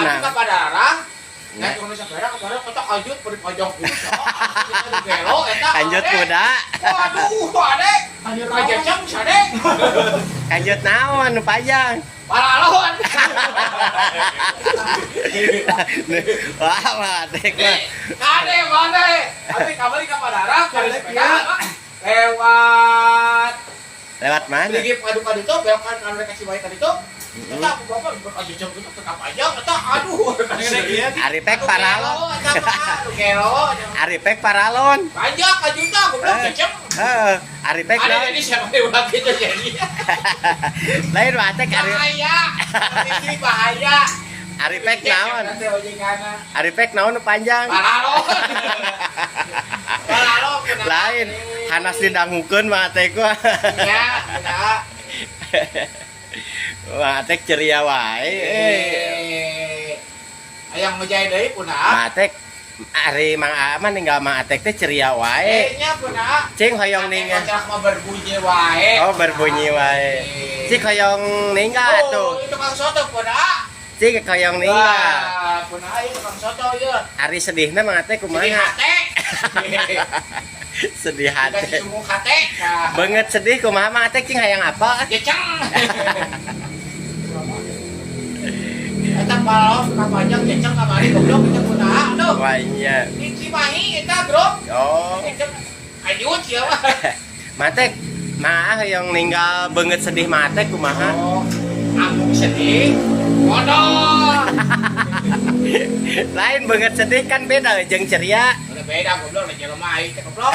Nah. Ka Padalarang. Naik turun sepeda ke Padalarang, eta kanjut beri panjang pisan. Gelo eta. Kanjut ade. kuda. Waduh, ade. Kajeceng sade. Kanjut naon nu panjang? Paralon. Wah, Mang Atek mah. Kade mana? Abi kamari ka Padalarang kali sepeda lewat Lewat mana? Pergi padu-padu itu belokan kan mereka Cimahi tadi itu. Eta aku bapak berkajeceng gitu tetap aja eta aduh. Ari pek paralon. Eta mah aduh gelo. Ari pek paralon. Panjang kajuta goblok ceceng. Heeh, ari pek Ada naon? jadi siapa yang ulah gitu jadi. Lain Mang Atek ari Bahaya. Ini bahaya. Ari pek naon? Nanti ojekana. Ari pek naon nu panjang? Paralon. Paralon. Lain, hanas didangukeun Mang Atek mah. Ya, ya. Mang Atek ceria wae. Eh. Eh. Ayang ngejai deui punah. Mang Atek ari Mang Aa mah ninggal Mang Atek teh ceria wae. Eh, nya punah. Cing hoyong ninggal. Kocak mah berbunyi wae. Oh, berbunyi wae. Cing hoyong ninggal Oh, atuh. itu tukang soto punah. Cing hoyong ninggal. Wah, punah ieu tukang soto ieu. Ari sedihna Mang Atek Sedih kumaha? hate. Sedih Dikasih hate. sumuk hate. Nah. Banget sedih kumaha Mang Atek cing hayang apa? Jeceng. Eta paralon tukang panjang jeceng kamari goblok eta punah. Aduh. Wah, nya. Di Cimahi eta, Bro. Oh. Jeceng. Ayut sia mah. Mang Atek, mah hoyong ninggal banget sedih Mang Atek kumaha? Oh, aku sedih. Modal. Lain banget sedih kan beda jeung ceria. Udah beda goblok, lah jelema aing teh goblok.